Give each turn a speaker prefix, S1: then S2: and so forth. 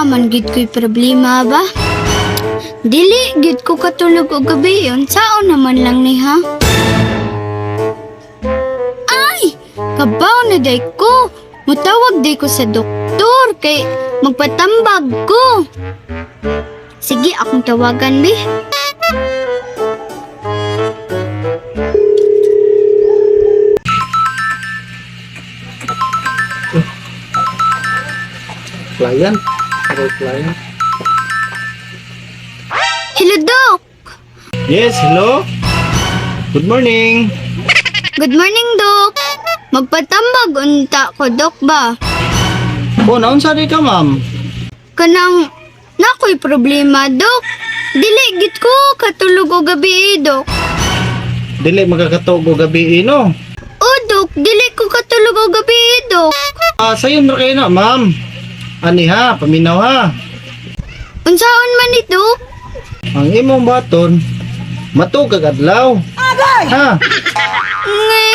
S1: Naa man gid ko'y problema ba? Dili gid ko katulog og gabi. Unsaon naman lang ni, ha? Ay! Kabaw na day ko. Mutawag day ko sa doktor kay magpatambag ko. Sige, akong tawagan, bi.
S2: Client? Hello, client.
S1: Hello, Doc.
S2: Yes, hello? Good morning.
S1: Good morning, Doc. Magpatambag unta ko, Doc ba?
S2: Oh, naunsa di ka, ma'am?
S1: Kanang nakoy problema, Dok. Dili gid ko katulog og gabi, Dok.
S2: Dili magkakatuog og gabi, no?
S1: O, Dok, dili ko katulog og gabi, Dok.
S2: Ah, sayon ra kayo na, ma'am. Ani ha, paminaw ha.
S1: Unsaon man ni, Dok?
S2: Ang imong baton, matug kag adlaw. Ha?
S1: Nge.